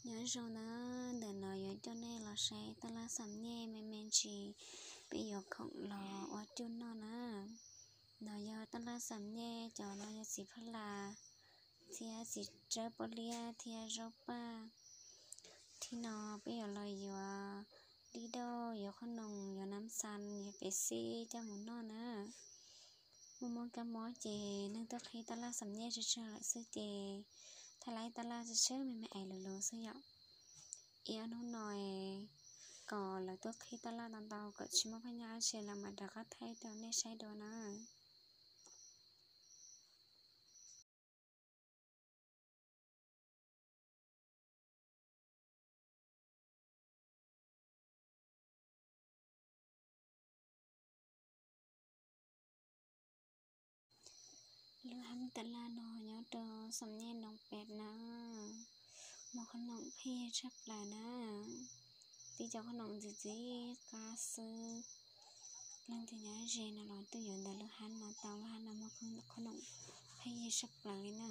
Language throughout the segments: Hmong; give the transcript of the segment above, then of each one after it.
Nyob zoo na, ntawm no yuav coj nej los saib tab laj xam nyej me me ntsis, peb yuav khoom los ua cuaj noj na. No yog tab laj xam nyej, cov no yog txiv phaj las thiab txiv tsawb pob liab thiab zaub paj. Thib no peb yuav los yuav dib dauj, yuav qhob noom, yuav nam xas, yuav pes xib coj mus noj na. Muaj muaj kab mob ces neeg tuaj qhib tab laj xam nyej tsawg tsawg lawm xwb ces thaij laib tab laj tsawg tsawg me me es lus lus xwb yom. Ib ob hnub no kom lawv tuaj qhib tab laj ntau ntau kom tsis muaj phaj nyaj dab tsi lawm mam rov qab thaij rau nej saib dua na. Lub hab tab laj no nyob rau xam nyej Noov Pem na, muaj qhob noom pheej yig tshaj plaws na. Tib cov qhob noom ntxim ntxim qab xwb. Leej twg nyob ze no los twb yuav ntawm lub hab no tau, lub hab no muaj qhob noom pheej yig tshaj plaws li na.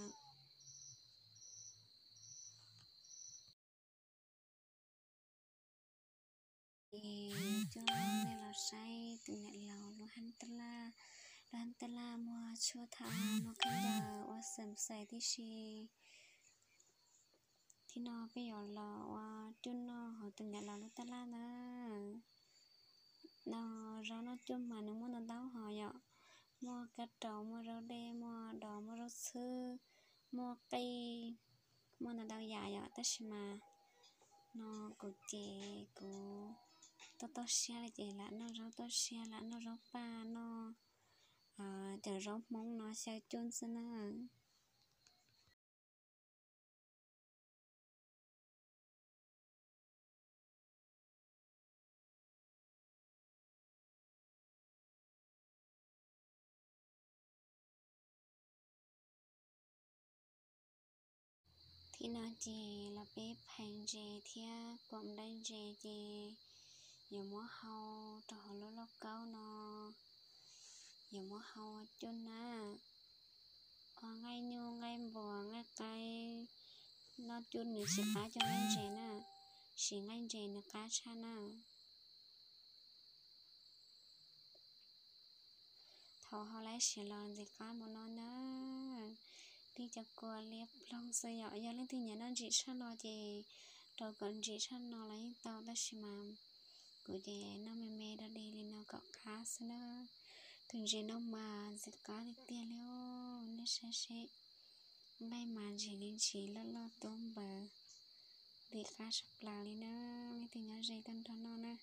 Es coj nej los saib tus niam laus lub hab tab laj. Lub hab tab laj muaj tshuaj thaj, muaj khaub ncaws ua xeem xais tib si. Thib no peb yuav los ua cuaj noj hauv tus niam laus lub tab laj na. No zaub noj cuaj mas nws muaj ntau ntau hom yom, muaj kab raus, muaj zaub dej, muaj dos, muaj zaub txhwb, muaj qij, muaj ntau ntau yam yom. Tab sis mas no kuv ces kuv toj toj siab li ces lam noj zaub toj siab, lam noj zaub paj, noj cov zaub Hmoob no xyaw cuaj xwb na. Thib no ces los peb phais ntses thiab kuam nplaim ntses ces yuav muab hau rau hauv lub lauj kaub no, yuav muab hau ua cuaj na. Ua nqaij nyuj, nqaij npua, nqaij qaib, noj cuaj nws tsis qab cuag nqaij ntses na, siv nqaij ntses nws qab tshaj na. Thaum hau lab siav los ntxim qab npaum no na. Tib cov kua liab ploog xwb yom. Yog leej twg nyiam noj ntsim tshaj no ces rau kom ntsim tshaj no los yeej tau, tab sis mas kuv ces noj me me dog dig li no kom qab xwb na. Tus ntses no mas ntxim qab tiag tiag li os, nej saib seb. Nqaij mas ntsim li ntsim, loj loj tuab npaws, ntxim qab tshaj plaws li na. Leej twg nyob ze tuaj nrog noj na.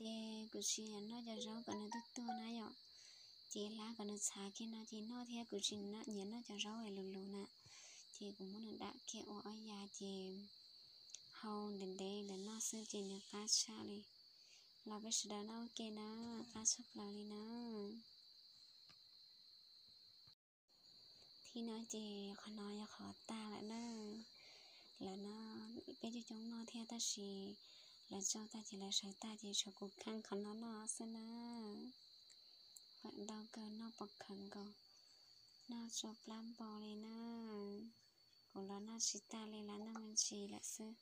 Ces kuv tsis nyiam noj cov zaub kom nws tuag tuag na yom. Ces hlab kom nws txhav kiag no ces noj thiab, kuv tsis nyiam noj cov zaub es luv luv na. Ces kuv muab nws dam kiag ua ob yav ces hau ntev ntev ntawm no xwb ces nws qab tshaj li. Los peb sawv daws noj ua ke na, qab tshaj plaws li na. Thib no ces qhov no yog qhov tag lawm na. Lawv no peb coob coob noj thiab tab sis lawv tso tag ces lawv sawv tag ces tshuav kuv kheej qhov no noj xwb na. Feem ntau kawg noj pom kheev nkaus, noj tsau plab npau li na. Kuv los noj tsis tag li, lam noj me ntsis lawm xwb.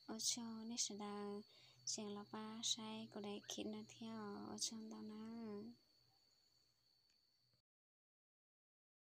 Ua tsaug nej sawv daws tseem los pab saib kuv daim khiv no thiab os, ua tsaug ntau na.